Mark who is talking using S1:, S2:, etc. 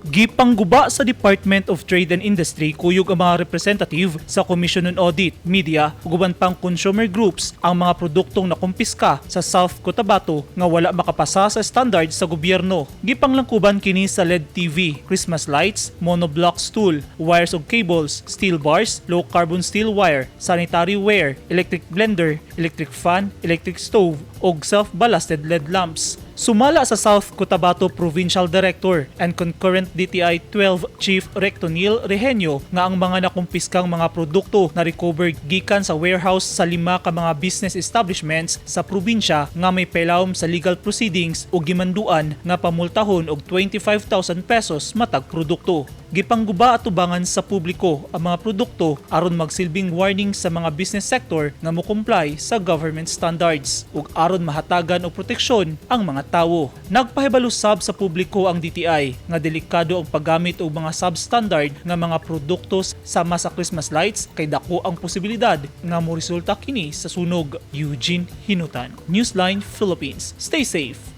S1: Gipangguba sa Department of Trade and Industry kuyog ang mga representative sa Commission on Audit, Media ug uban pang consumer groups ang mga produktong nakumpiska sa South Cotabato nga wala makapasa sa standards sa gobyerno. Gipanglangkuban kini sa LED TV, Christmas lights, monoblock stool, wires ug cables, steel bars, low carbon steel wire, sanitary ware, electric blender, electric fan, electric stove ug self-ballasted LED lamps. Sumala sa South Cotabato Provincial Director and concurrent DTI 12 Chief Recto Neil Regenio nga ang mga nakumpiskang mga produkto na recover gikan sa warehouse sa lima ka mga business establishments sa probinsya nga may pailawom sa legal proceedings o gimanduan nga pamultahon og 25,000 pesos matag produkto. Gipangguba atubangan sa publiko ang mga produkto aron magsilbing warning sa mga business sector nga mo-comply sa government standards ug aron mahatagan og proteksyon ang mga tawo. Nagpahibalo sab sa publiko ang DTI nga delikado ang paggamit og mga substandard nga mga produkto sama sa Christmas lights kay dako ang posibilidad nga moresulta kini sa sunog. Eugene Hinutan, Newsline Philippines. Stay safe.